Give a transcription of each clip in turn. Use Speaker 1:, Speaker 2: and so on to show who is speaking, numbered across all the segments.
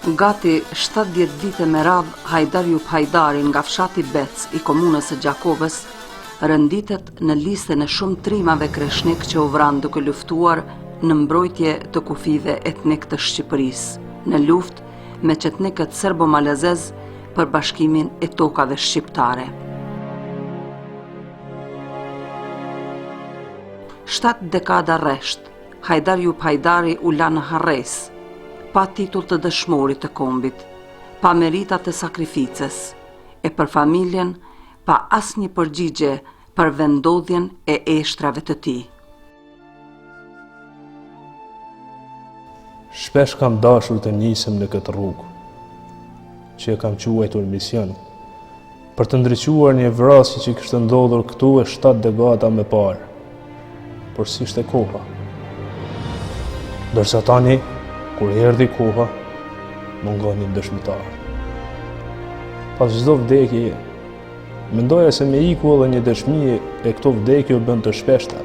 Speaker 1: Gati 70 vite me radhë, Hajdar Jup Hajdari nga fshati Bec i komunës së Gjakovës, renditet në listën e shumë trimave kreshnikë që u vranë duke luftuar në mbrojtje të kufijve etnikë të Shqipërisë, në luftë me çetnikët serbo-malazezë për bashkimin e tokave shqiptare. Shtatë dekada rresht, Hajdar Jup Hajdari u la në harresë, pa titull të dëshmorit të kombit, pa merita të sakrificës, e për familjen pa asnjë përgjigje për vendndodhjen e eshtrave të tij.
Speaker 2: Shpesh kam dashur të nisem në këtë rrugë, që e kam quajtur mision, për të ndriçuar një vrasje që kishte ndodhur këtu e 7 dekada më parë, por s'ishte koha. Ndërsa tani, kur erdhi koha, mungonin dëshmitarë. Pas çdo vdekjeje, mendoja se më iku edhe një dëshmi e këto vdekje u bënë të shpeshta.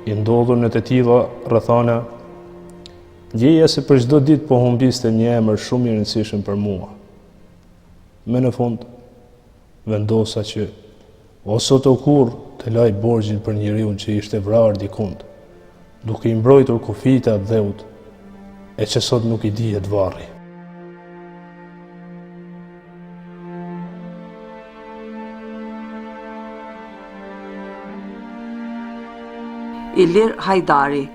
Speaker 2: I ndodhur në të tilla rrethana, ndjeja se për çdo ditë po humbiste një emër shumë i rëndësishëm për mua. Më në fund, vendosa që o sot o kurrë të laj borxhin për njeriun që ishte vrarë dikund, duke i mbrojtur kufijtë e atdheut, e që sot nuk i dihet varri.
Speaker 1: Ilir Hajdari,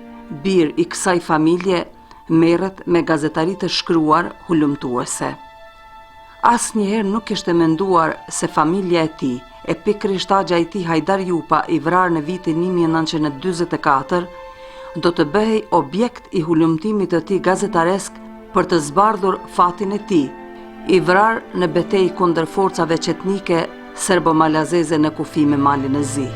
Speaker 1: bir i kësaj familje, merret me gazetari të shkruar hulumtuese. Asnjëherë nuk kishte menduar se familja e tij, e pikërisht axha i tij Hajdar Jupa i vrarë në vitin 1944, do të bëhej objekt i hulumtimit të tij gazetaresk për të zbardhur fatin e tij, i vrarë në betejë kundër forcave çetnike serbo-malazeze në kufi me Malin e Zi.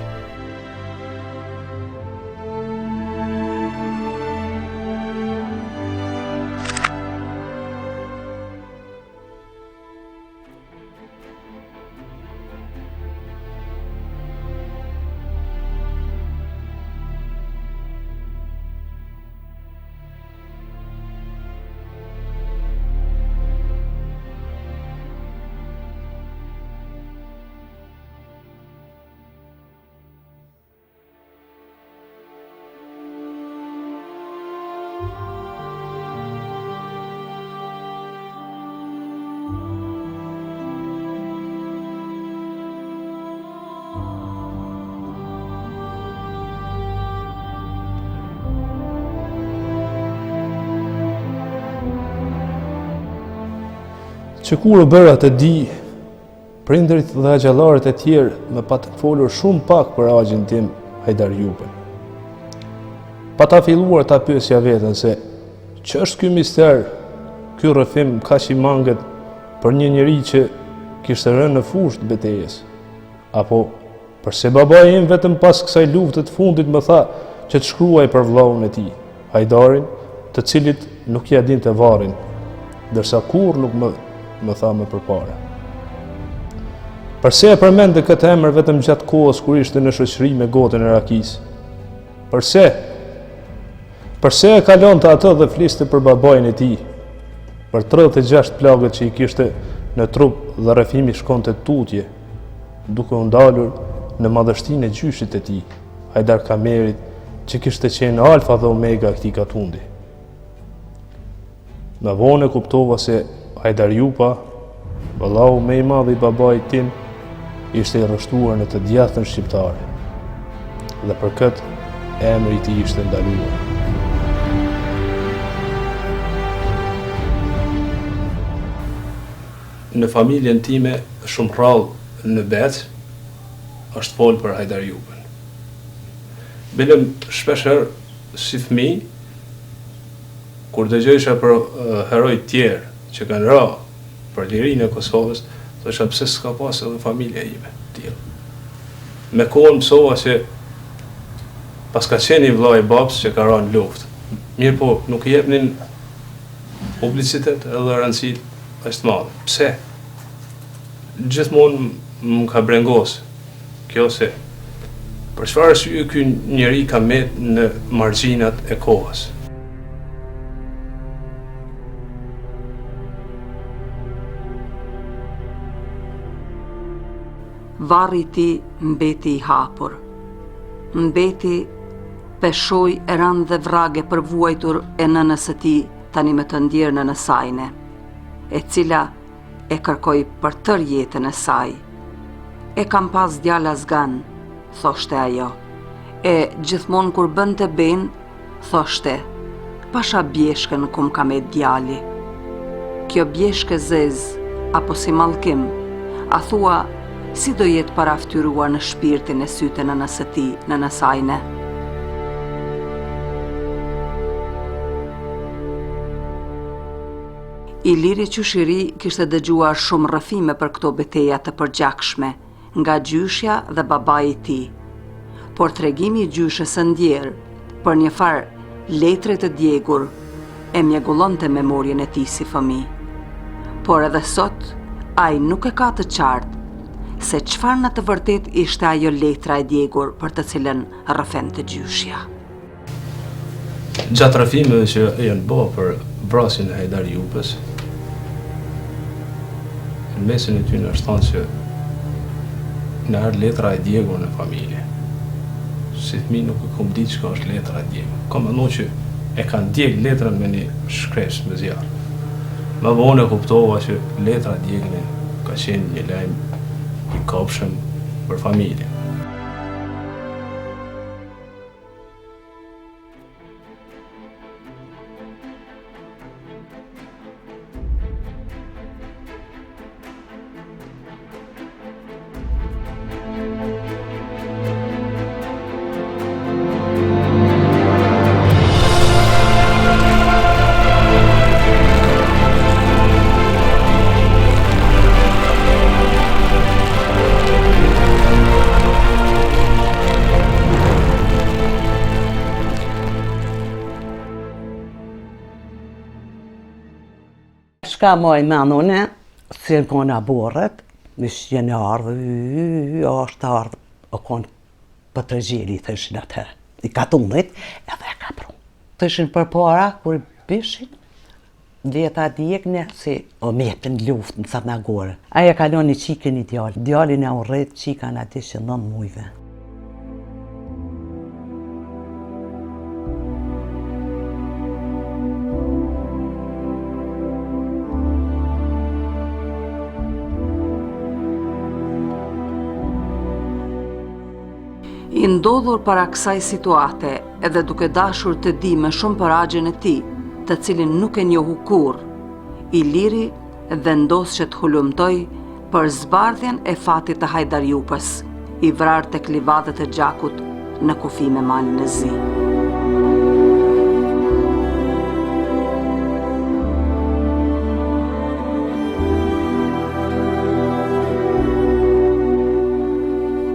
Speaker 2: Që kur u bëra të di, prindërit dhe axhallarët e tjerë më patën folur shumë pak për axhën tim Hajdar Jupën. Pata filluar ta pyesja veten se ç'është ky mister, ky rrëfim kaq i mangët për një njeri që kishte rënë në fushë të betejës, apo përse babai im vetëm pas kësaj lufte të fundit më tha që të shkruaj për vëllaun e tij, Hajdarin, të cilit nuk ia dinte varrin, ndërsa kurrë nuk më më tha më përpara. Përse e përmendte këtë emër vetëm gjatë kohës kur ishte në shoqëri me gotën e rakisë? Përse? Përse e kalonte atë dhe fliste për babain e tij, për 36 plagët që i kishte në trup dhe rrëfimi shkonte tutje, duke u ndalur në madhështinë e gjyshit të tij, Hajdar Kamerit, që kishte qenë alfa dhe omega e këtij katundi. Më vonë e kuptova se Hajdar Jupa, vëllau më i madh i babait tim, ishte i rreshtuar në të djathtën shqiptare. Dhe për këtë, emri i tij ishte ndaluar. Në familjen time shumë rrallë në Bec është folë për Hajdar Jupën. Bile shpeshherë si fëmijë kur dëgjojsha për heroj tjerë që kanë ra për lirinë e Kosovës, Thosha pse s'ka pas edhe familja ime tillë. Me kohën mësova se paska qenë një vlla i babës që ka ra në luftë. Mirëpo, nuk i jepnin publicitet edhe rëndësi aq të madhe. Pse? Gjithmonë më ka brengos kjo se për çfarë arsye ky njeri ka met në margjinat e kohës.
Speaker 1: Varri i tij mbeti i hapur. Mbeti peshojë e rëndë dhe vragë e përvuajtur e nënës së tij tani më të ndjerë nënës Ajne, e cila e kërkoi për tërë jetën e saj. E kam pas djalë azgan, thoshte ajo. E gjithmonë kur bënte benë, thoshte, pasha bjeshkën ku m'ka met djali. Kjo bjeshkë e zezë, apo si mallkim, a thua si do jetë paraftyruar në shpirtin e sytë e nënës së tij, nënës Ajne? Iliri qysh i ri kishte dëgjuar shumë rrëfime për këto beteja të përgjakshme nga gjyshja dhe babai i tij. Por tregimi i gjyshes së ndjerë për një farë letre të djegur e mjegullonte memorien e tij si fëmijë. Por edhe sot ai nuk e ka të qartë se çfarë në të vërtetë ishte ajo letra e djegur për të cilën rrëfente gjyshja.
Speaker 2: Gjatë rrëfimeve që janë bo për vrasjen e Hajdar Jupës, në mesin e tyne është thanë që na erdh letra e djegur në familje. Si fëmi nuk e kom ditë çka është letra e djegur. Kom menu që e kanë djeg letrën me një shkresë me zjarr. Më vonë e kuptova që letra e djegne ka qenë një lajm i kobshëm për familjen.
Speaker 3: Shka maj men une, si në kona borët, mish jenë ardhë, është ardhë, o konë pëtërgjeli, thëshin atëherë, i katunit, edhe e ka pru. Thëshin përpara, kur bishin, Letra djegne si o metë në luftë në Crna Gore. Ai e ka lon një çikë e një djalë. Djalin e urret çika na dish që 9 mujve.
Speaker 1: I ndodhur para kësaj situate edhe duke dashur të di më shumë për axhën e tij, të cilin nuk e njohu kurrë, Iliri vendos që të hulumtojë për zbardhjen e fatit të Hajdar Jupës, i vrarë tek livadhet e gjakut në kufi me Malin e Zi.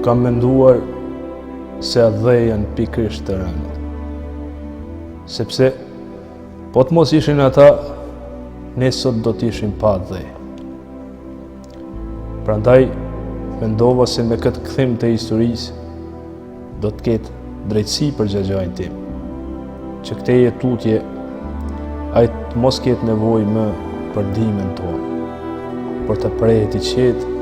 Speaker 2: Kam menduar se atdhe janë pikërisht të rënët. Sepse, po të mos ishin ata, ne sot do të ishim pa atdhe. Prandaj, mendova se me këtë kthim të historisë, do të ketë drejtësi për xhaxhain tim, që këtej e tutje, ai të mos ketë nevojë më për ndihmën tonë, por të prehet i qetë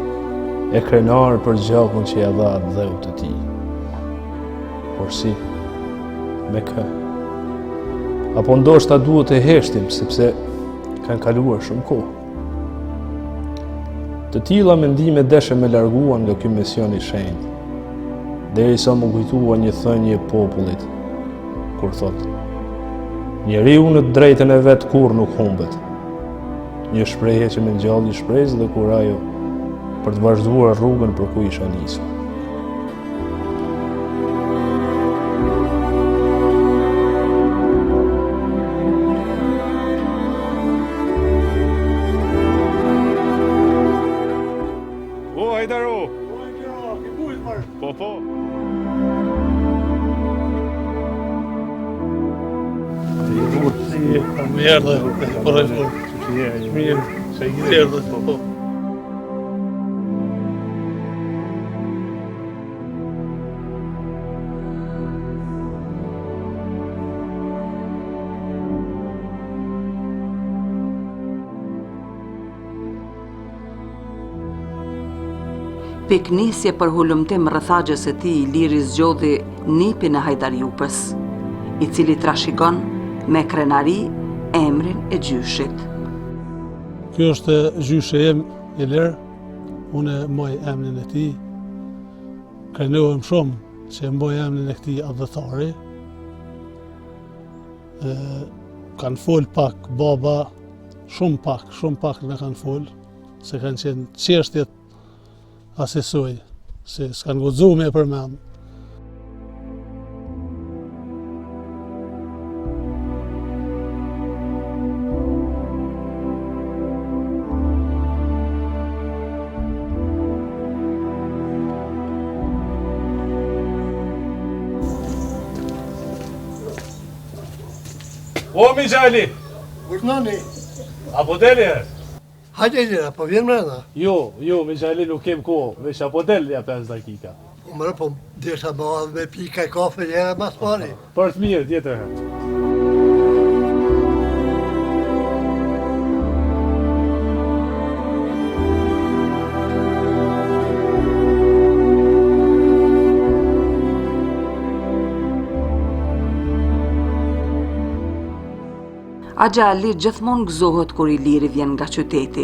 Speaker 2: e krenar për gjakun që ia dha atdheut të tij. Por si, me kë? Apo ndoshta duhet të heshtim, sepse kanë kaluar shumë kohë. Të tilla mendime deshën më larguan nga ky mision i shenjtë, derisa m'u kujtua një thënie e popullit, kur thotë, njeriu në të drejtën e vet kurrë nuk humbet. Një shprehje që më ngjalli shpresë dhe kurajo për të vazhduar rrugën për ku isha nisur. Po, po.
Speaker 4: Mirë dhe, po rrë, Mirë, mirë dhe, po, po.
Speaker 1: Pikënisje për hulumtim rreth axhës së tij Iliri zgjodhi nipin e Hajdar Jupës, i cili trashëgon me krenari emrin e gjyshit.
Speaker 4: Ky është gjyshi im, Ilir, unë e mbaj emrin e tij, krenohem shumë që e mbaj emrin e këtij atdhetari. Kanë fol pak baba, shumë pak, shumë pak na kanë fol, se kanë qenë çështjet asisoj, se s'kanë guxu me e përmend.
Speaker 2: O, mixhë Ali!
Speaker 5: Urdhnoni!
Speaker 2: A po del njëherë?
Speaker 5: Hajde Ilir, a po vjen mrena?
Speaker 2: Jo, jo, mixhë Ali nuk kem kohë, veç a po del nja 5 dakika.
Speaker 5: Po mre, po desha me ardhë me pi kaj kafe njëherë mas pari.
Speaker 2: Për të mirë, tjetër herë.
Speaker 1: Axha Ali gjithmonë gëzohet kur Iliri vjen nga qyteti.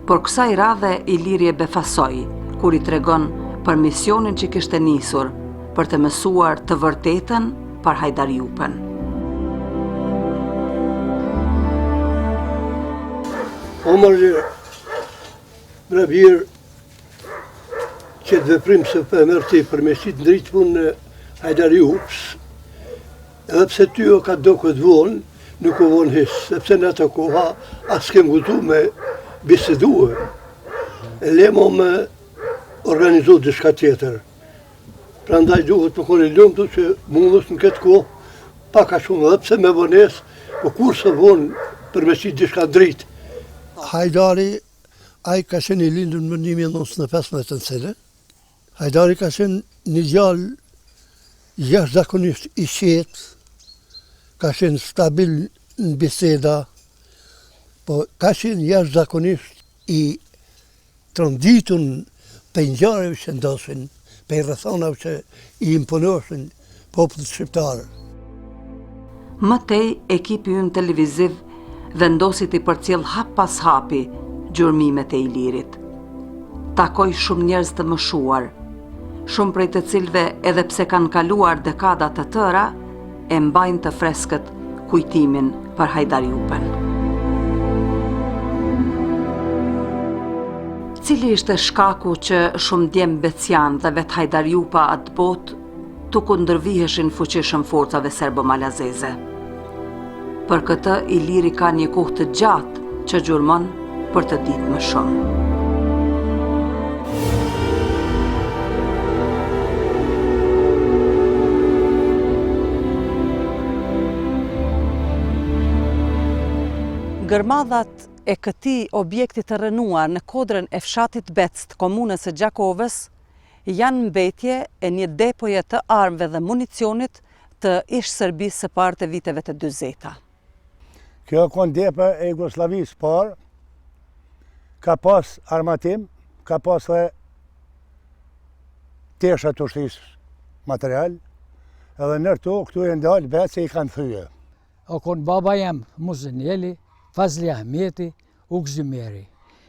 Speaker 1: Por kësaj radhe Iliri e befasoi kur i tregon për misionin që kishte nisur për të mësuar të vërtetën për Hajdar Jupën.
Speaker 5: O more, bre bir, qët veprim se po e merr ti për me qitë n'dritë punën e Hajdar Jupës, edhe pse ty o ka doket vonë, nuk o vonë hiç, sepse në atë koha as kem guxu me bisedue, e le mo me organizu diçka tjetër. Prandaj duhet me konë i lumtur që mundesh në këtë kohë, pak a shumë edhe pse me vonesë, po kurrë s'o vonë për me qitë diçka n'dritë. Hajdari, ai ka qenë i lindur më 1915 në Cele. Hajdari ka qenë një djalë jashtëzakonisht i qetë, ka qenë stabil në biseda, po ka qenë jashtëzakonisht i tronditun prej ngjarjeve që ndodhshin, prej rrethanave që i imponoheshin popullit shqiptar.
Speaker 1: Më tej, ekipi ynë televiziv vendosi t'i përcjellë hap pas hapi gjurmimet e Ilirit. Takoi shumë njerëz të moshuar, shumë prej të cilëve edhe pse kanë kaluar dekada të tëra, e mbajnë të freskët kujtimin për Hajdar Jupën. Cili ishte shkaku që shumë djem becianë dhe vetë Hajdar Jupa atëbotë t'u kundërviheshin fuqishëm forcave serbo-malazeze? Për këtë Iliri ka një kohë të gjatë që gjurmon për të ditë më shumë. Gërmadhat e këtij objekti të rrënuar në kodrën e fshatit Bec të komunës së Gjakovës janë mbetje e një depoje të armëve dhe municionit të ish-Serbisë së parë të viteve të dyzeta.
Speaker 5: Kjo kon depo e Jugosllavisë parë, ka pas armatim, ka pas dhe tesha të ushtrisë material, edhe nër to këtu e ndalë vetë se i kanë thye.
Speaker 6: O kon baba jem, Muzeneli, Fazli Ahmeti, Ukë Zymeri.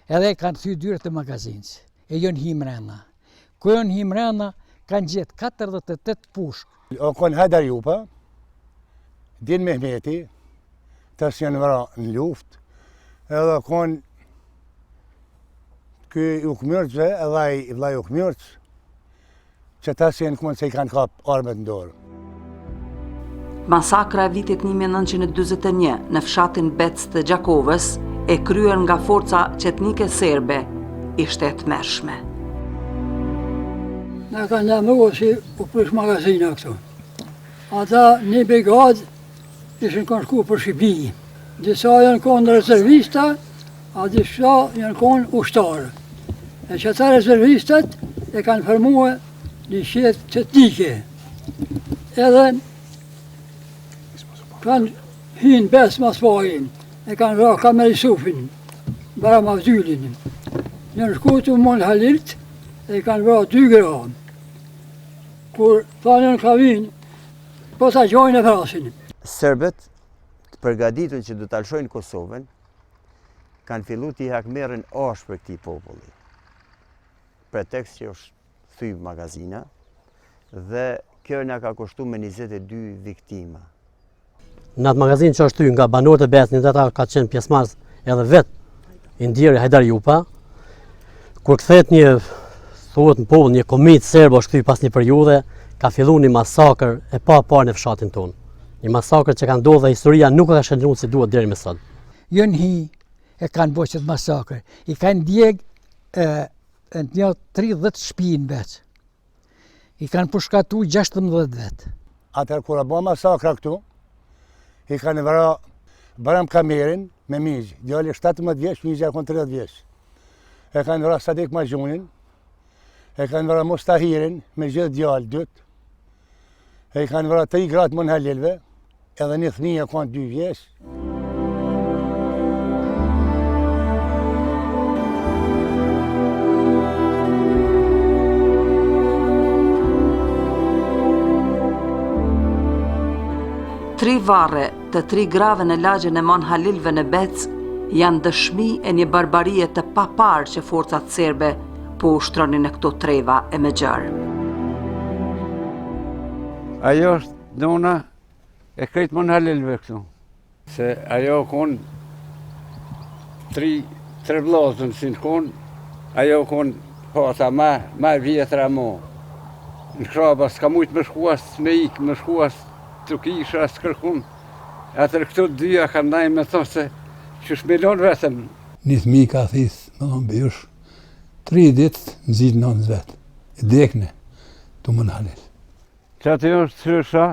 Speaker 6: Edhe e kanë thy dyert e magazinës. E jonë hi mrena. Ku jonë hi mrena, kanë gjetë 48 pushkë.
Speaker 5: O kon Hajdar Jupa, Din Mehmeti, tash janë vra në luftë, edhe o kon ky Ukë Myrcve, edhe ai vllai Ukë Myrc, Që tash janë konë se i kanë kap armët në
Speaker 1: dorë. Masakra e vitit 1941 në fshatin Bec të Gjakovës, e kryer nga forca çetnike serbe, ishte e tmerrshme.
Speaker 7: Na kanë lajmëru si u prish magazina këtu. Ata një brigadë ishin kanë shku për Shqipni. Disa janë konë rezervista, a disa janë konë ushtarë. E që ata rezervistat e kanë formue një çetë çetnike. Edhe kanë hi n'Bec mas pari, e kanë vra Kamer Isufin, Bajram Avdylin. Janë shku te Mon Halilt, e kanë vra dy gra. Kur thanë janë ka vinë, po ta gjojnë e vrasin.
Speaker 8: Serbët të përgatitun që do ta lëshojnë Kosovën, kanë fillu t'i hakmerren ashpër këtij populli. Pretekst që është thy magazina dhe kjo na ka kushtu me 22 viktima.
Speaker 9: Në atë magazinë që është thy nga banorët e Becit, ndër ta ka qenë pjesëmarrës edhe vetë i ndjeri Hajdar Jupa, kur kthehet një, thuhet në popull, një komicë serbe është kthy pas një periudhe, ka fillu një masakër e paparë në fshatin tonë. Një masakër që ka ndodhur dhe historia nuk e ka shënuar si duhet deri më sot.
Speaker 6: Janë hi e kanë bo qëtë masakër. I kanë djeg e, e një 30 shpi në Bec. I kanë pushkatu 16 vetë.
Speaker 10: Atëherë kur u bo masakra këtu, i kanë vra Bajram Kamerin me mixhë, djali 17 vjeç, mixha kon 30 vjeç. E kanë vra Sadik Maxhunin, e kanë vra Mustahirin me gjithë djalë dytë, e i kanë vra tri gratë Monhalilve, Edhe një fëmijë e kanë dy vjeç.
Speaker 1: Tri varre të tri grave në lagjen e Mon Halilve në Bec janë dëshmi e një barbarie të paparë që forcat serbe po ushtronin në këto treva e më gjerë.
Speaker 11: Ajo është nona E krejt Monhalilve këtu. Se ajo konë tri, tre vllazën si në konë, ajo konë hata ma, ma e vjetra mo. Në kraba s'ka mujtë me shku as me ikë, me shku as të kisha, as kërkun. Atër këto dyja kanë ndajë me thonë se qysh me lonë vetëm.
Speaker 12: Një fëmi ka thithë, me thonë bijush, tri ditë në zi t'nonës vet, e dekne, të Monhalil.
Speaker 11: Qaty është Sysha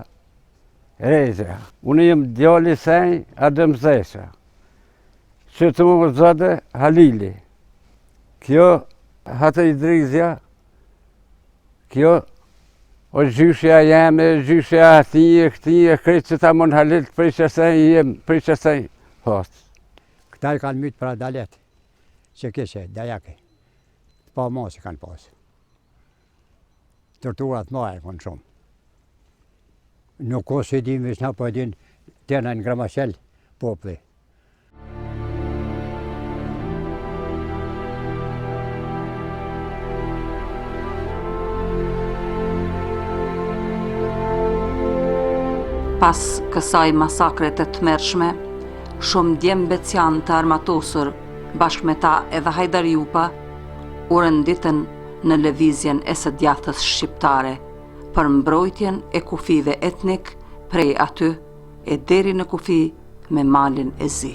Speaker 11: Reza. Unë jem djali saj Adem Zeqa. Qëtu është Zade Halili. Kjo Hate Idrizja, kjo është gjyshja jeme, gjyshja atij e këtij e krejt që ta mon Halil prej qësaj jem, prej qësaj hatë.
Speaker 13: Këta i kanë mytë për adalet, që kishe, dajake, të pa mos i kanë pasë. Torturat ma e konë shumë. Nuk o se dim veç na po e din tena në Gramashel populli.
Speaker 1: Pas kësaj masakre të tmerrshme, shumë djem becianë të armatosur, bashkë me ta edhe Hajdar Jupa, u renditën në lëvizjen e së djathtës shqiptare për mbrojtjen e kufijve etnik prej aty e deri në kufi me Malin e Zi.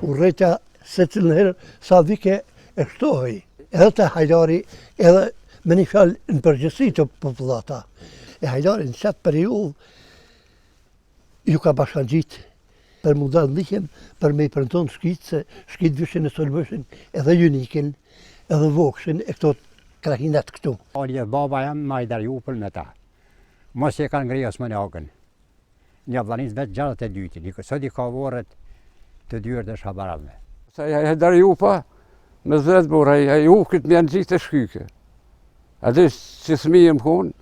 Speaker 5: Urrejtja secilën herë sa vike e shtohej, edhe te Hajdari, edhe me një fjalë në përgjithësi te popullata. E Hajdari në qatë periudhë Ju ka bashkangjit për mu dalë ndihmë, për me i prëndon shkit, se shkit vishin e sulmojshin edhe Junikin, edhe Vokshin, e këto krahinat këtu.
Speaker 13: Ali e baba jem me Hajdar Jupën me ta. Mos e kanë ngri Osman Agën. Në Jabllanicë vetë 62-tin. Sot i ka vorret te dyert e Shabaravëve.
Speaker 11: Se ai Hajdar Jupa, me dhetë burra, ai ukët më janë gjithë të shkyke. A di si fëmijë jem konë,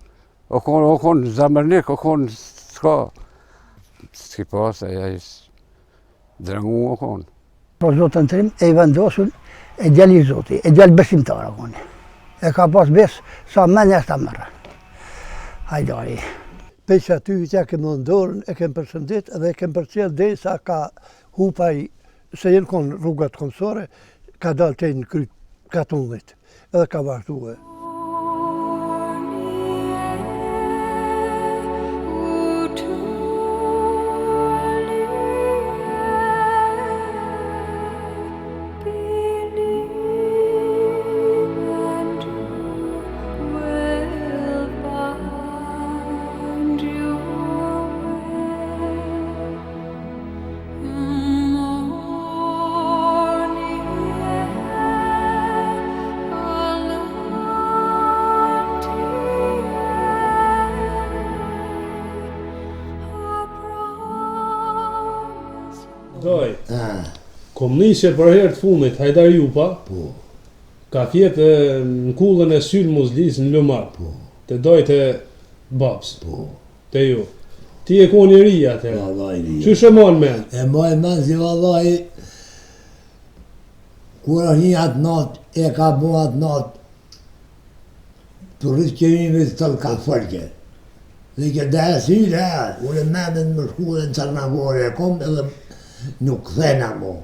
Speaker 11: O kon, o kon zamërnik, o kon s'ka. S'ki pas, ai ai drangu o kon.
Speaker 7: Po zotën trim e i vendosur e djali i zoti, e djalë besimtar o kon. E ka pas besë sa mendja s'ta merr. Hajdari.
Speaker 5: Pej që aty ja kem dhënë dorën, e kem përshëndet dhe e kem përcjell derisa ka hup ai, se jenë konë rrugat komsore, ka dalë tej në kry katunit. edhe ka vazhdue.
Speaker 2: Kom ni që për herë të fundit Hajdar Jupa
Speaker 5: po.
Speaker 2: ka fjetë në kullën e Sylë Muzlisë në Luman.
Speaker 5: Po.
Speaker 2: Te dajtë e babës.
Speaker 5: Po.
Speaker 2: Te ju. Ti je kon i ri atëherë.
Speaker 5: Vallai i ri.
Speaker 2: Qysh e man
Speaker 5: men? E maj men si vallai kur është një atë natë, e ka bo atë natë, të rritë kemi me të ka folke. Dhe ke dhe e si, dhe, unë e menën më shku dhe në Cërnagore e kom edhe nuk kthena mo.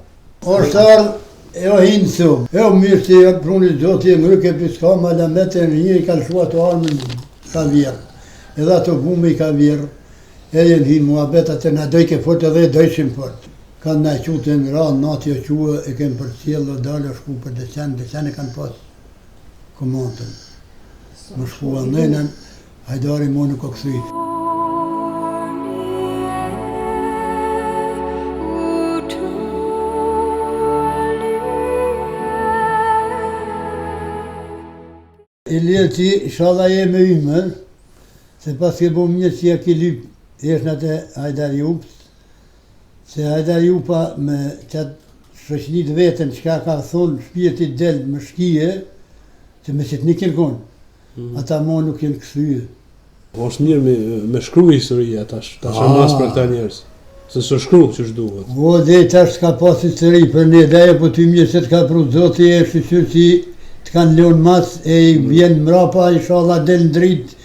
Speaker 5: Është ardhë, e o hinë thum. E o mirë si e pruni zoti e mryke për s'ka ma lamet e një i ka lëshu ato armën ka vjerë. Edhe ato gume i ka vjerë. E jenë hinë muhabet atë na dojke fort edhe e dojshim fort. Kanë na qu të në ra, natë jo que, e kemë përcjellë dhe dalë shku për Deçan, Deçan e kanë pas komandën. Më shku e nënën, Hajdari mo nuk o kthy. Ilir ti, ishalla je me ymër, se pas ke bo mirë që ja ki lyp eshtnat e Hajdar Jupës, se Hajdar Jupa me qatë shoqni të vetën çka ka thonë shpirti del me shkije, që me qëtë një konë, mm. ata mo nuk jenë kthye.
Speaker 2: Po është mirë me, me shkru historia tash, tash e mas për këta njerëz. Se s'u shkru qysh
Speaker 5: duhet. O, dhe tash s'ka pas histori për ne, daje po ty mirë se të ka pru zoti e shyqyr që të kanë lënë mas e i mm. vjen mrapa, ishalla del në dritë,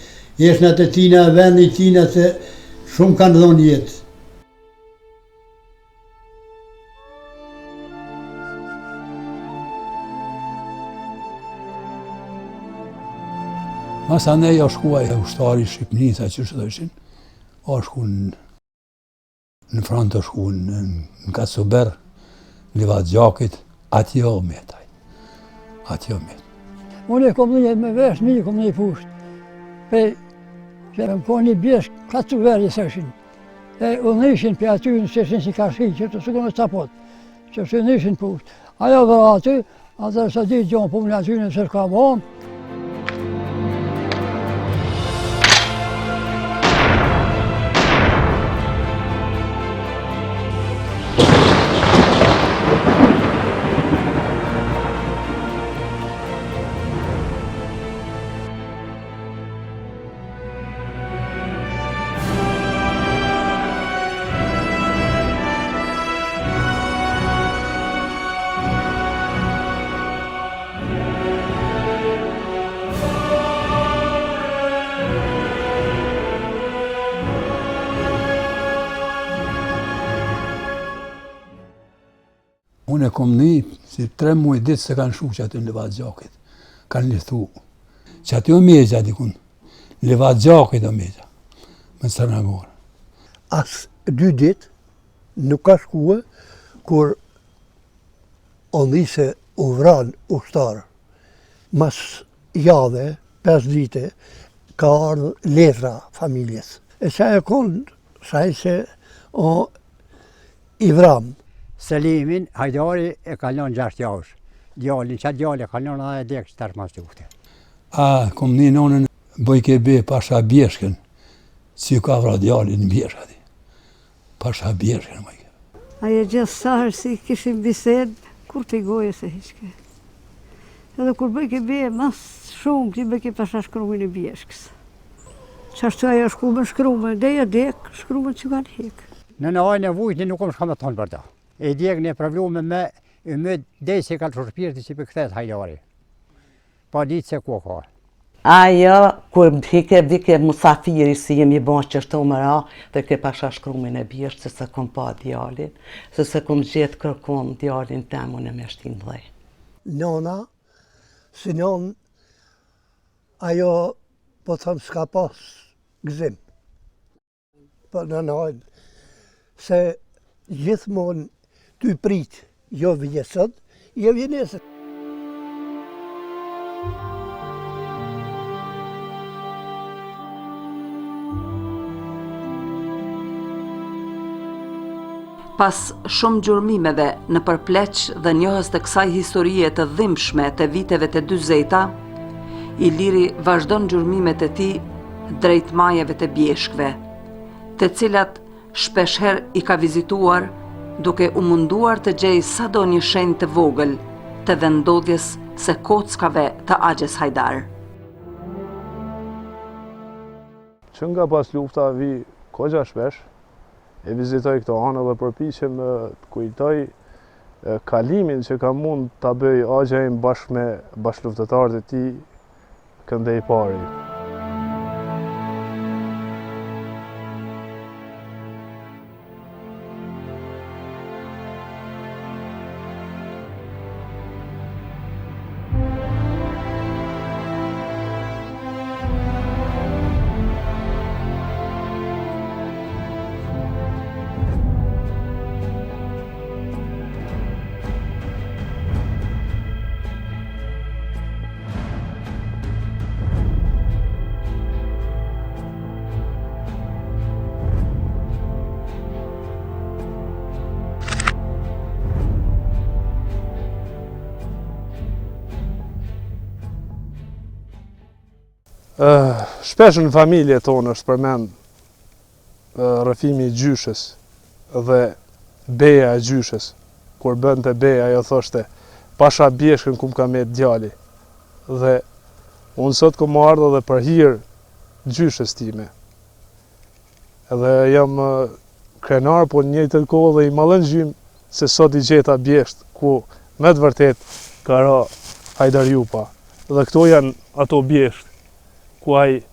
Speaker 5: eshtnat e tina e veni i tina se shumë kanë dhonë jetë.
Speaker 12: Masanej o shku ai ushtari i Shqipnisë, a qysh thojshin, o shku në, në front o shku në, në Kacuber, në Livadh Gjakit, atje o met ai, atje o met.
Speaker 7: Unë e kom një me vesh, një kom një pushtë. Pe, që më ko një bjeshkë, Kacuber i thojshin. E unë ishin për aty në qeshin si karshi, që të sukën e capot, që që në ishin pushtë. Ajo dhe aty, atë së di gjonë punë aty në sërka bonë,
Speaker 12: Unë e kom ni, si tre muaj ditë se kanë shku që aty në Livadh Gjakit. Kanë liftu. Që aty o mexha dikun. Në Livadh Gjakit o mexha. Me Cërnagorë.
Speaker 5: As dy ditë nuk ka shkue kur o ni se u vranë ushtarë. Mas jave, 5 dite, ka ardhë letra familjes. E qa e konë, saj se o i vramë.
Speaker 13: Selimin, Hajdari e ka lënë 6 javësh. Djalin, qatë djalin e ka lënë edhe e dekë që tash mas lufte.
Speaker 12: A, kom ni nonën, bojke be, pasha bjeshkën, si ju ka vra djalin në bjeshkë ati. Pasha bjeshkën, bojke.
Speaker 14: Ajo gjithë sa herë si kishim bisedë, kur të goje se hiqke. Edhe kur bëjke be, mas shumë ti bëjke pasha shkrumin e bjeshkës. Qashtu ajo shkrume, shkrume, dhe jo dek, shkrume që kanë hek.
Speaker 13: Në në ajnë e vujtë, nuk kom shka me thonë për ta. E djegë në probleme me ymyt, dej se ka lëshu shpirti që për kthehet Hajdari. Pa ditë se ku ka.
Speaker 3: Ajo, kur hike vike musafiri, si jemi bo qështu më ra, dhe ke pasha shkrumin e bjeshkës, se s'e kom pa djalin, se s'e kom gjetë kërkon djalin tem unë me shti n'dhe.
Speaker 5: Nona, si nonë, ajo, po thëmë, s'ka pas gëzim. Po nëna, se gjithmonë ty prit, jo vje sot, jo vje nesër.
Speaker 1: Pas shumë gjurmimeve nëpër pleq dhe njohës të kësaj historie të dhimbshme të viteve të dyzeta, Iliri vazhdon gjurmimet e tij drejt majeve të bjeshkëve, të cilat shpeshherë i ka vizituar duke u munduar të gjejë sado një shenjë të vogël të vendndodhjes së kockave të axhës Hajdar.
Speaker 2: Që nga paslufta vij goxha shpesh, e vizitoj këto anë dhe përpiqem të kujtoj kalimin që ka mund ta bëjë axha im bashkë me bashkëluftëtarët e tij këndej pari. Shpesh në familje tonë është përmend rrëfimi i gjyshes dhe beja e gjyshes. Kur bënte be, ajo thoshte, pasha bjeshkën ku më ka met djali. Dhe unë sot kom ardhë edhe për hir gjyshes time. Edhe jam krenar, po në njëjtën kohë dhe i mallëngjym se sot i gjeta bjeshkt ku me të vërtet ka ra Hajdar Jupa. Dhe këto janë ato bjeshkt ku ai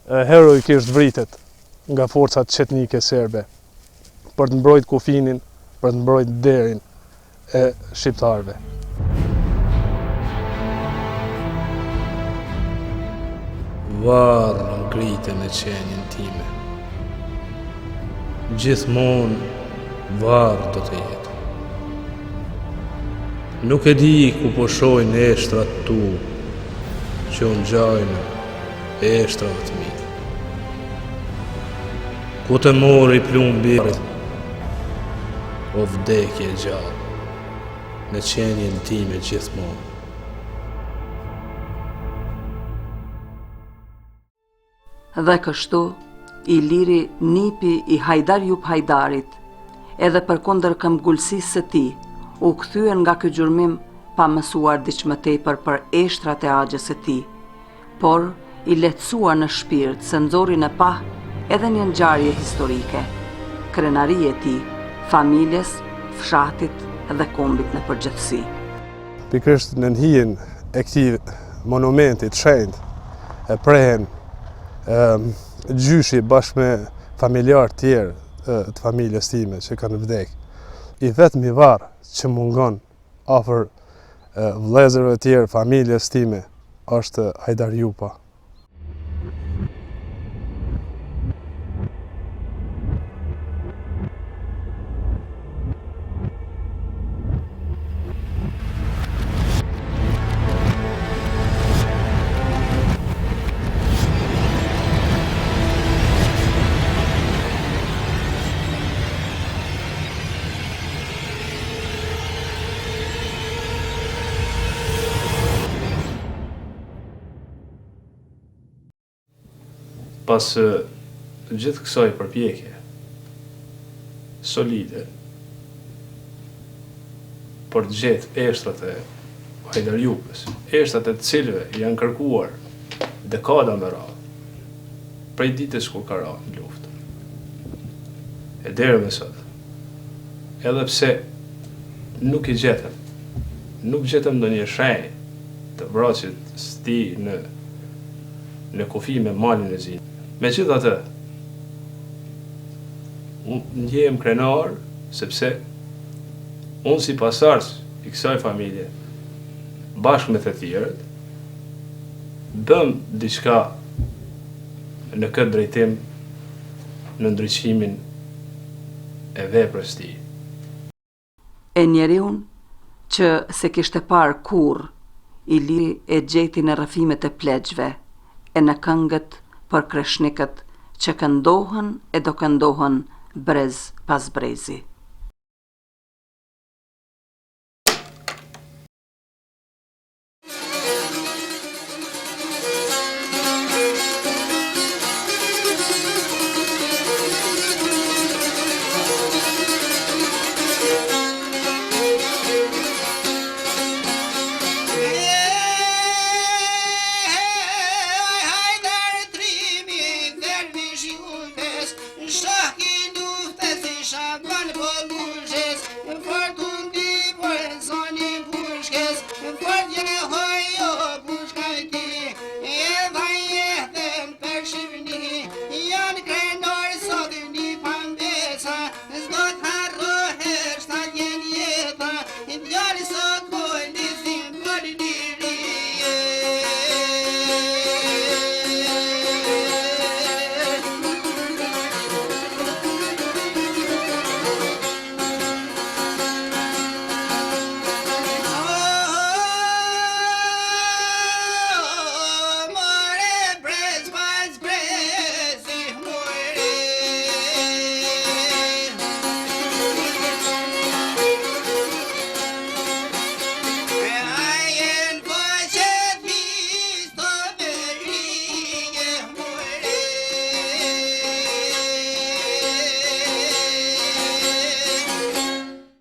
Speaker 2: heroikisht vritet nga forcat çetnike serbe për të mbrojtë kufinin, për të mbrojtë nderin e shqiptarëve. Varr ngrite në qenien time. Gjithmonë varr do të jetë. Nuk e di ku pushojnë eshtrat tu që u ngjajnë eshtrave të mi. Ku të mori plumbi o vdekje e gjallë, në qenien time gjithmonë.
Speaker 1: Dhe kështu, Iliri nipi i Hajdar Jup Hajdarit, edhe përkundër këmbgulësisë së tij, u kthye nga ky gjurmim pa mësuar diç më tepër për eshtrat e axhës së tij, por i lehtësuar në shpirt se nxori në pah edhe një ngjarje historike, krenari e tij, familjes, fshatit dhe kombit në përgjithësi.
Speaker 2: Pikërisht nën hijen e këtij monumenti të shenjtë e prehen gjyshi bashkë me familjarë tjerë të familjes time që kanë vdek. I vetmi varr që mungon afër vëllezërve tjerë familjes time është Hajdar Jupa. Pas gjithë kësaj përpjekje solide për të gjetë eshtrat e Hajdar Jupës, eshtrat e të cilëve janë kërkuar dekada me radhë, prej ditës kur ka ra në luftë. E deri më sot, edhe pse nuk i gjetëm, nuk gjetëm ndonjë shenjë të vrasjes së tij në në kufi me Malin e Zi. Megjithatë, unë ndjehem krenar sepse unë si pasardhës i kësaj familje, bashkë me të tjerët, bëmë diçka në këtë drejtim në ndriçimin e veprës tij.
Speaker 1: E njeriun që s'e kishte parë kurrë, Iliri e gjeti në rrëfimet e pleqve e në këngët për kreshnikët që këndohen e do këndohen brez pas brezi.
Speaker 15: Djali sa.